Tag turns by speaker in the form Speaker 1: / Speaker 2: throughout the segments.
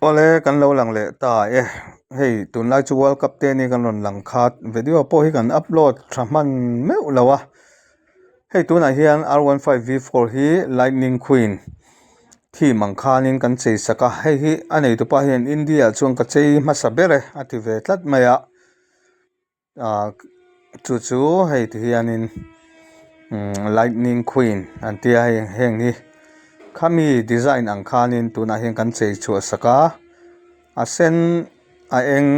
Speaker 1: Awle kan lo lang leh ta e, hei tunlai chu world cup te ani kan rawn lang khat video pawh hi kan upload tha hman meuh lo a, hei tunah hian R one five V four hi lightning queen theme ang khanin kan chei sak a, hei hi a neitupa hian India ah chuan ka chei hmasa ber e a ti ve tlat mai a. Ah chu chu hei ti hianin lightning queen an tia hei heng hi khami design ang khanin tunah hian kan chei chhuah sak a a sen a eng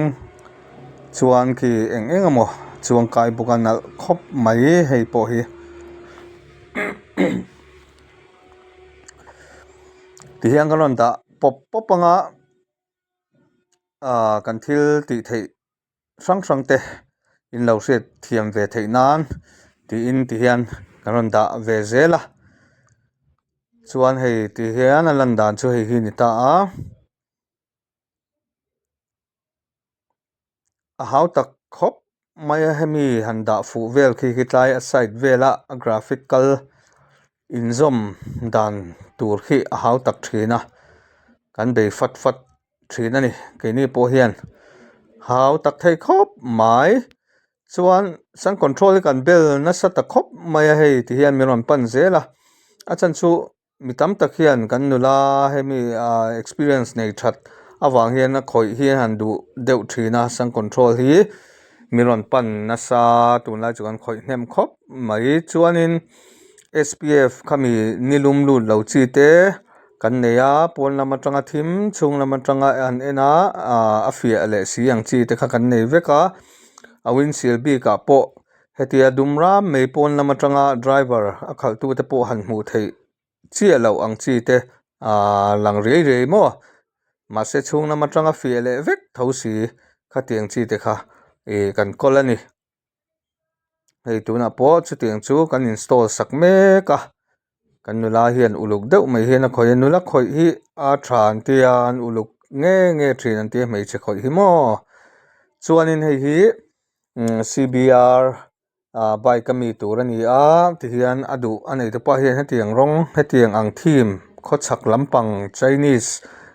Speaker 1: chuan khi eng eng emaw chuang kai bawk a nalh khawp mai hei pawh hi tihian kan rawn dah pawp pawp anga ah kan thil tih theih. hrang hrang te in lo hriat thiam ve theih nan tiin ti hian kan rawn dah ve zel a chuan hei ti hian a lan dan chu hei hi a ni ta a a hau tak khawp mai a hemi han dah fuh vel khi khi tlai a side vela a graphic kal inzawm dan tur khi a hau tak thin a kan bei fat fat. thin a ni keini pawh hian hau tak thei khawp mai chuan sun control hi kan bel nasa ta khawp mai a hei ti hian min rawn pan zel a a chhan chu mi tam tak hian kan nula hemi ah experience nei that avang hian a khawih hi han duh deuh thin a sun control hi min rawn pan nasa tunlai chu kan khawih hnem khawp mai chuanin S_P_F khami nilum lut lo chi te. Kan nei a, pawn lam atanga thim chhung lam atanga an en a ahh a fiah leh si ang chi te kha kan nei vek a, a windshield bik ah pawh hetia dum ram mai pawn lam atanga driver a khalh tu te pawh han hmuh theih chiah loh ang chi te ahh lang riai riai maw mahse chhung lam atanga fiah leh vek tho si khatiang chi te kha ih kan kawl a ni. Hei tunah pawh chutiang chu kan install sak mek a kan nula hian uluk deuh mai hian a khawih a nula khawih hi a tha an tia an uluk nge nge thin an tia hmeichhe khawih hi maw chuanin hei hi c b r ah bike a mi tur a ni a tihian a duh a nei te pawh hian hetiang rawng hetiang ang theme khawchhak lampang chinese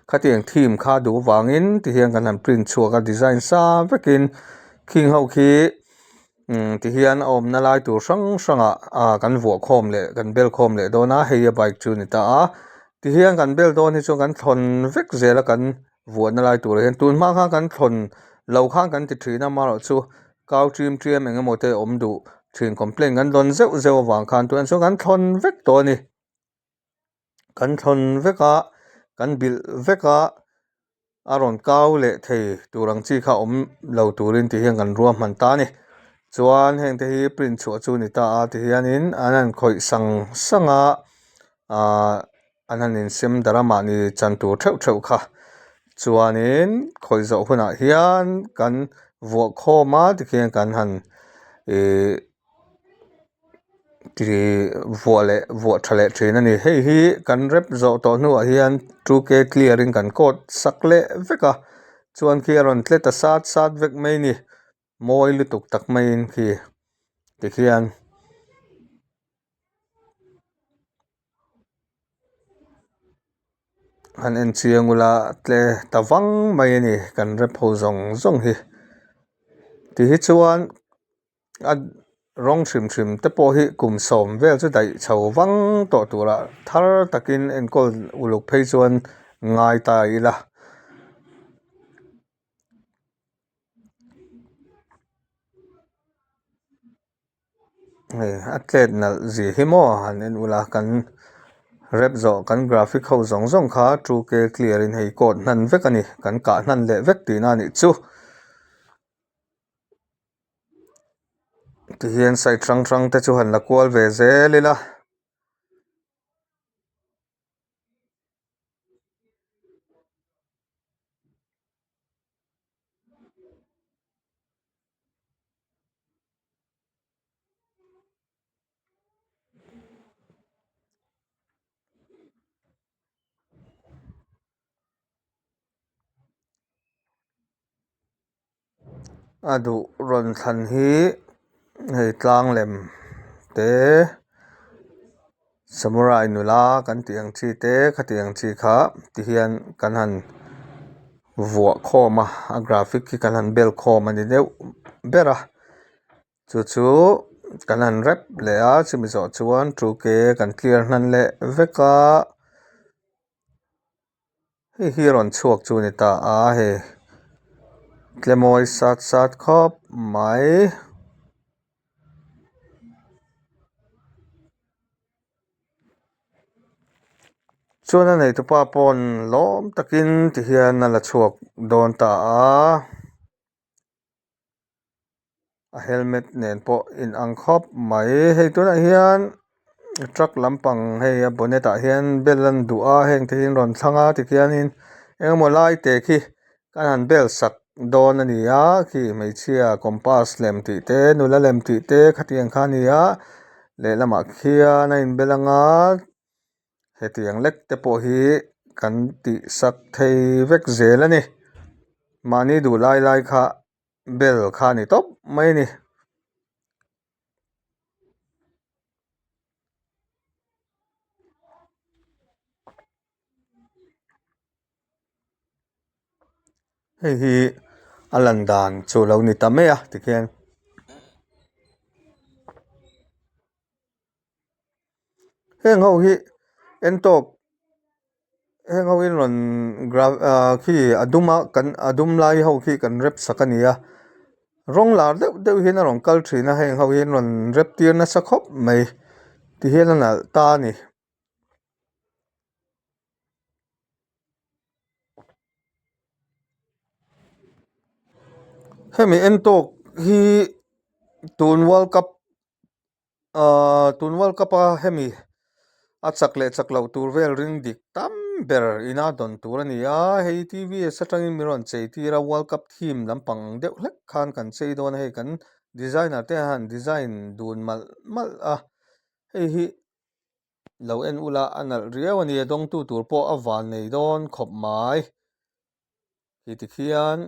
Speaker 1: khatiang theme kha duh avangin tihian kan han print chhuak a design sa vekin. Khing ho khi ti hian a awmna lai tur hrang hrangah ah kan vuah khawm leh kan bel khawm leh dawn a hei a bike chu a ni ta a ti hian kan bel dawn hi chuan kan thlawn vek zel a kan vuahna lai turah hian tun hma khan kan thlawn lo khan kan ti thin a amaherawhchu kau ṭim ṭiam eng emaw te a awm duh thin complaint kan dawn zeuh zeuh avang khan tunah chuan kan thlawn vek tawh a ni. Kan thlawn vek a, kan bilh vek a, a rawn kau leh thei tur ang chi kha awm lo turin ti hian kan ruahman ta a ni. Chuan heng te hi print chhuah chu a ni ta a ti hianin an han khawih sang sang a, ahh an han insem darh a mahni chan tur theuh theuh kha. Chuanin khawih zawh hunah hian kan vuah khawm a tikhian kan han ihh. Ti vuah leh vuah tha leh thin a ni hei hi kan rep zawh tawh hnuah hian two k clear in kan coat sak leh vek a chuan khi a rawn tle ta sat sat vek mai a ni mawi lutuk tak maiin khi tikhian. Han en chiang ula tle ta vang mai a ni kan rep ho zawng zawng hi ti hi chuan. A rawng hrim hrim te pawh hi kum sawm vel chu daih chho vang tawh turah thar takin enkawl uluk phei chuan ngai ta ila. Hei a tlet nalh zia hi maw han en ula kan rep zawh kan graphic ho zawng zawng kha two k clear in hei coat hnan vek a ni kan kah hnan leh vek tihna a nih chu. Tihian side hrang hrang te chu han la kual ve zel ila. A duh rawn thlan hi hei tlang lem te samurai nula kan tih ang chi te khatiang chi kha ti hian kan han. Vuah khawm a a graphic khi kan han bel khawm a ni deuh ber a chu chu kan han rep leh a chumi zawh chuan two k kan clear hnan leh vek a hei hi a rawn chhuak chu a ni ta a hei tlemawi sat sat khawp mai. Chuan a neitupa pawn lawm takin ti hian a la chhuak dawn ta a a helmet nen pawh in ang khawp mai hei tunah hian truck lampang hei a bonnet ah hian bel an duh a heng te hi an rawn thlang a tikhianin eng emaw lai te khi kan han bel sak dawn a ni a khi hmeichhia compass lem tih te nula lem tih te khatiang kha a ni a lehlamah khian a inbel anga hetiang lek te pawh hi kan tih sak thei vek zel a ni mahni duh lai lai kha bel kha a ni tawp mai a ni. Hei hi a lan dan chu lo ni ta mai a tikhian heng ho hi en tawk heng ho hi rawn gra ah khi a dum a kan a dum lai ho khi kan rep sak a ni a rawng lar deuh deuh hian a rawn kal thin a heng ho hi an rawn rep tir nasa khawp mai tihian a nalh ta a ni. Hemi en tawk hi tun world cup ahh tun world cup a hemi a chak leh chak loh tur vel ring dik tam ber ina dawn tur a ni a hei T V s atangin min rawn chei tir a world cup theme lampang deuh hlek khan kan chei dawn a hei kan designer te han design dun malh malh a hei hi. Lo en ula a nalh riau a ni a dawngtu tur pawh a van nei dawn khawp mai. Khi tikhian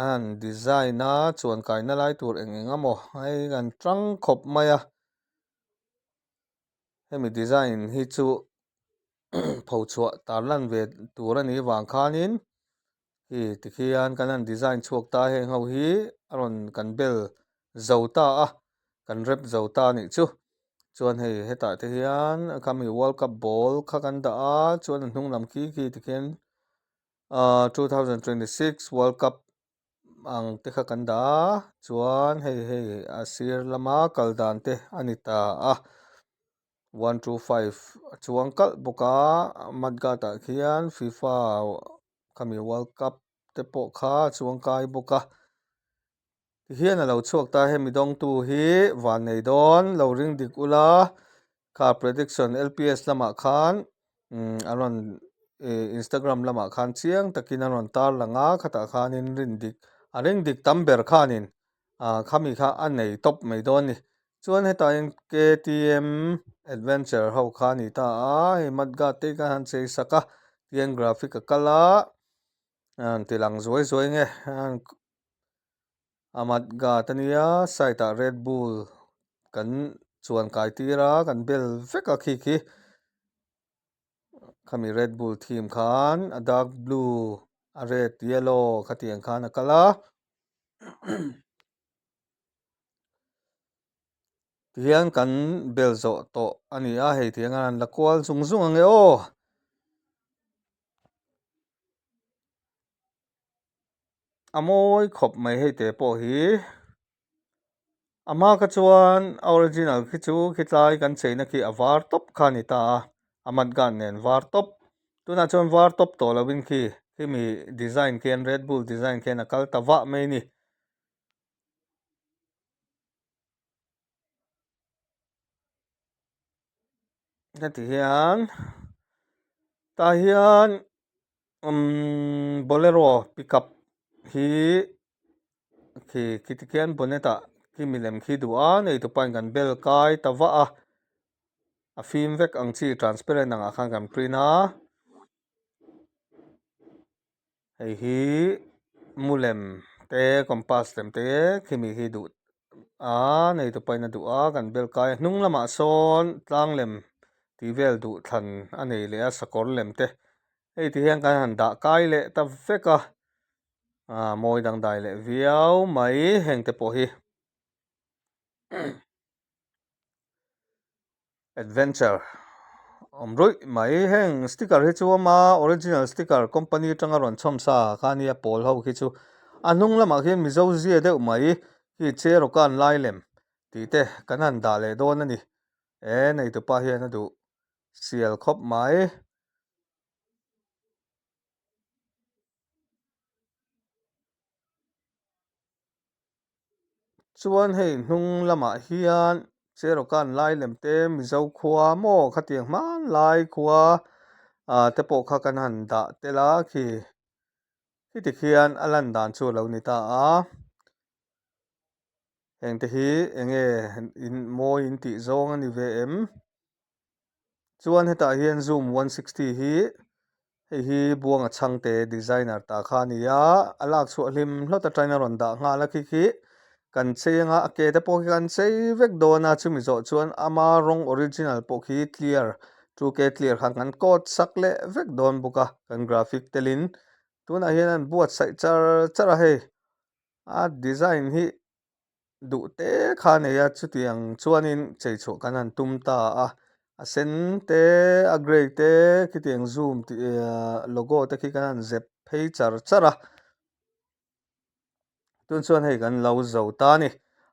Speaker 1: a han design a chuan kaina lai tur eng eng emaw hei kan tang khawp mai a. Hemi design hi chu phochhuah tarlan ve tur a nih vang khanin khi tikhian kan han design chhuak ta heng ho hi a rawn kan bel zo ta a kan rep zo ta a nih chu. Chuan hei hetah te hian khami world cup ball kha kan dah a chuan a hnung lam khi khi tikhian ahh 2026 world cup ang te kha kan dah a chuan hei hei a sir lama kal dan te a ni ta a 125 a chuang kalh bawk a mudguard ah khian fifa khami world cup te pawh kha a chuang kai bawk a. Tihian a lo chhuak ta hemi dawngtu hi van nei dawn lo ring dik ula kha prediction LPS lamah khan a rawn Instagram lamah khan chiang takin a rawn tar lang a khatah khanin rin dik a ring dik tam ber khanin khami kha a nei tawp mai dawn a ni. Chuan hetah hian KTM adventure ho kha a ni ta a hei mudguard te kha an chei sak a tihian graphic a kal a a han ti lang zuai zuai nge. A mudguard a nia side ah red bull kan chuan kai tir a kan bel vek a khi khi khami red bull theme khan a dark blue a red yellow khatiang khan a kal a tihian kan bel zawh tawh a ni a hei tiang an la kual zung zung ang e aw. A mawi khawp mai hei te pawh hi a hma kha chuan a original khi chu khitlai kan cheina khi a var tawp kha a ni ta a a mudguard nen var tawp tunah chuan var tawp tawh lovin khi khimi design khian red bull design khian a kal ta vah mai a ni. Heti hian tah hian umm bolero pickup hi khi khiti khian bonnet ah khi milem khi duh a nei tupa in kan bel kai ta vah a a fim vek ang chi transparent ang ah khan kan print a hei hi mu lem te compass lem te khimi hi duh a nei tupa in a duh a kan bel kai a hnung lamah sawn tlang lem tih vel duh thlan a nei leh a sakawr lem te. Hei ti hian kan han dah kai leh ta vek a, ah mawi dangdai leh viau mai heng te pawh hi. Adventure awm ruih mai heng sticker hi chu ama original sticker company atanga rawn chhawm sa kha ania pawl ho khi chu a hnung lamah khian mizo zia deuh mai khi Cherokee lai lem tih te kan han dah leh dawn a ni e neitupa hian a duh sial khawp mai. Chuan hei hnung lamah hian Cherokee lai lem te Mizo khua maw khatiang hmanlai khua ah te pawh kha kan han dah tel a khi khiti khian a lan dan chu a lo ni ta a. Hengte hi eng nge in mawi in tih zawng a ni ve em? Chuan hetah hian Zoom 160 hi hei hi Buanga Chhangte designer ta kha a ni a, a lak chhuah hlim hlawt atangin a rawn dah nghal a khi khi kan chei anga a ke te pawh khi kan chei vek dawn a, chumi zawh chuan ama rawng original pawh khi clear 2K clear khan kan coat sak leh vek dawn bawk a, kan graphic telin tunah hian an buatsaih char char a hei. A design hi duh te kha a nei a, chutiang chuanin chei chhuah kan han tum ta a, a sen te a grey te khitiang zoom tih logo te khi kan han zep phei char char a, tun chuan hei kan lo zo ta a ni,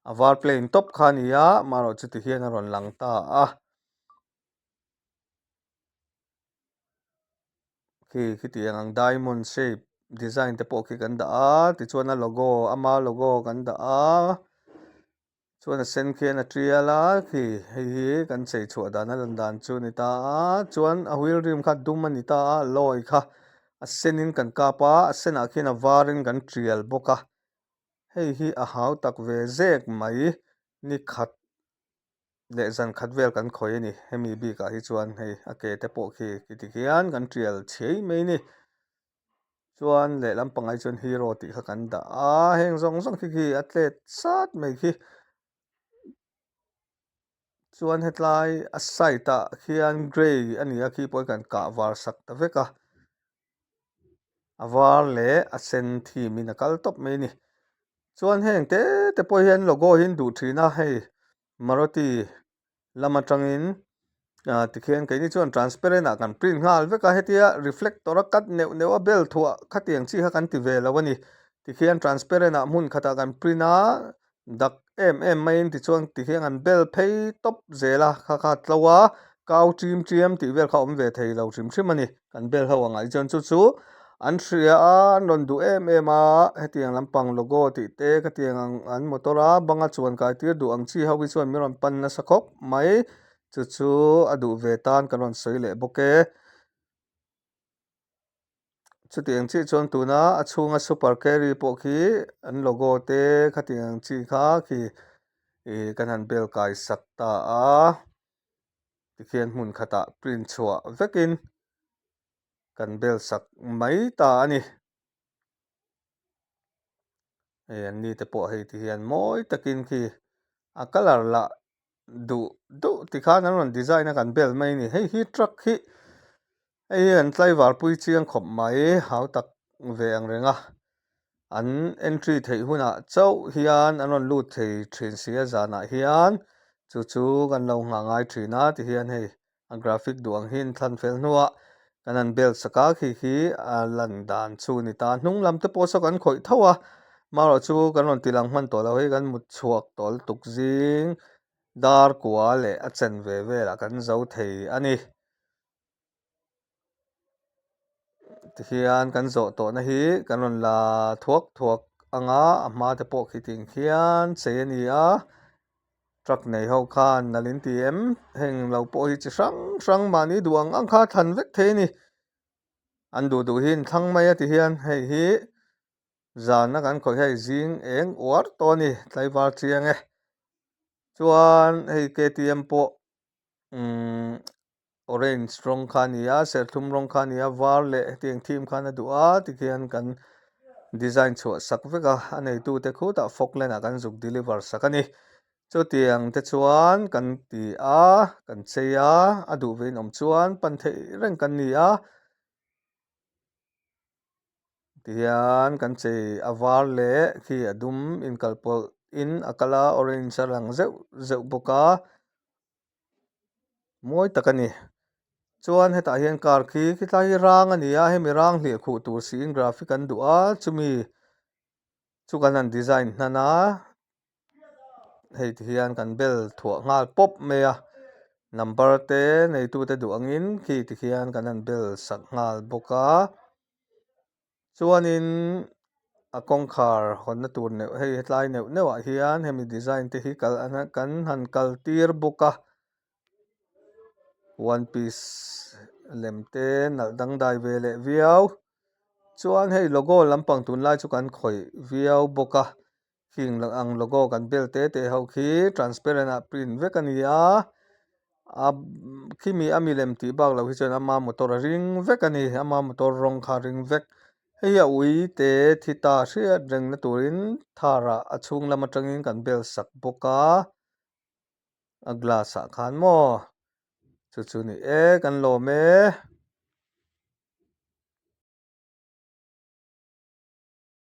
Speaker 1: a var plain tawp kha a ni a, amaherawh chuti hian a rawn lang ta a. Khi khitiang ang diamond shape design te pawh khi kan dah a tichuan a logo ama logo kan dah a chuan a sen khian a tial a khi hei hi kan chei chhuah dan a lan dan chu a ni ta a chuan a wheel rim kha dum a ni ta a lawi kha a senin kan kap a a senah khian a varin kan tial bawk a hei hi a hau tak ve zek mai ni khat. Leh zan khat vel kan khawih a ni. Hemi bikah hi chuan hei a ke te pawh khi khiti khian kan tial chhiai mai a ni. Chuan lehlam pangai chuan hero tih kha kan dah a, heng zawng zawng khi khi a tlet sat mai khi. Chuan hetlai a side ah khian grey a ni a khi pawh hi kan kah var sak ta vek a. A var leh a sen theme in a kal tawp mai a ni. Chuan heng te te pawh hian logo hi an duh thin a hei Maruti lam atangin ah tikhian keini chuan transparent ah kan print nghal vek a hetia reflector a cut neuh neuh a bel thuah khatiang chi kha kan ti ve lo a ni tikhian transparent ah hmun khatah kan print a Dak em em maiin tichuan tihian an bel phei tawp zel a, kha kha tlo a, kau ṭim ṭiam tih vel kha awm ve thei lo hrim hrim a ni. Kan bel ho ang ah chuan chu chu an hria a, an rawn duh em em a, hetiang lampang logo tih te khatiang ang an motor a banga chuan kai tir duh ang chi ho hi chuan min rawn pan nasa khawp mai, chu chu a duh ve tan kan rawn sawi leh bawk e. Chutiang chiah chuan tuna a chhunga super carry pawh khi an logo te khatiang ang chi kha khi ih kan han bel kai sak ta a tikhian hmun khatah print chhuah vekin kan bel sak mai ta a ni. Hei an ni te pawh hei ti hian mawi takin khi a colour lah duh duh tikhan an rawn design a kan bel mai a ni hei hi truck hi hei hi an tlaivar pui chiang khawp mai hau tak ve ang reng a an entry theih hunah chauh hian an rawn lut thei thin si a zanah hian chu chu kan lo nghah ngai thin a tihian hei A graphic duh ang hian thlan fel hnuah kan han bel sak a, khi khi a lan dan chu a ni ta. Hnung lam te pawh saw kan khawih tho a, marawh chu kan rawn ti lang hman tawh lo hei kan mut chhuak tawh lutuk zing dar kua leh a chen ve velah kan zo thei a ni. Tihian kan zawh tawhna hi kan rawn la thuak thuak ang a, a hma te pawh khi ting khian chei a ni a. Truck nei ho khan nalh in ti em? Heng lo pawh hi chi hrang hrang mahni duh ang ang kha thlan vek thei a ni. An duh duh hi an thlang mai a ti hian hei hi zana kan khawih hei zing eng uar tawh a ni tlaivar chiang e. Chuan hei KTM pawh umm orange rawng kha a ni a serthlum rawng kha a ni a var leh hetiang theme khan a duh a tikhian kan design chhuah sak vek a a neitute khutah falkland ah kan zuk deliver sak a ni chutiang te chuan kan ti a kan chei a a duh ve in awm chuan pan theih reng kan ni a. Tihian kan chei a var leh khi a dum inkalpawlh in a kal a orange a lang zeuh zeuh bawk a mawi tak a ni chuan hetah hian car khi khilai hi rang a ni a hemi rang hliah khuh tur siin graphic an duh a chumi chu kan han design hnan a. Hei ti hian kan bel thuah nghal pawp mai a, number te neitute duh angin khi ti hian kan han bel sak nghal bawk a, chuanin a kawngkhar hawnna tur neuh hei hetlai neuh neuh ah hian hemi design te hi kal kan han kal tir bawk a, one piece lem te nalh dangdai ve leh viau, chuan hei logo lampang tunlai chu kan khawih viau bawk a. Khing ang logo kan bel te te ho khi transparent ah print vek a ni a, a khimi a milem tih bak loh hi chuan ama motor a ring vek a ni, ama motor rawng kha a ring vek. Hei hi a ui te thi ta hriat reng na turin thar ah a chhung lam atangin kan bel sak bawk a, a glass ah khan maw chu chu ni e kan lawm e.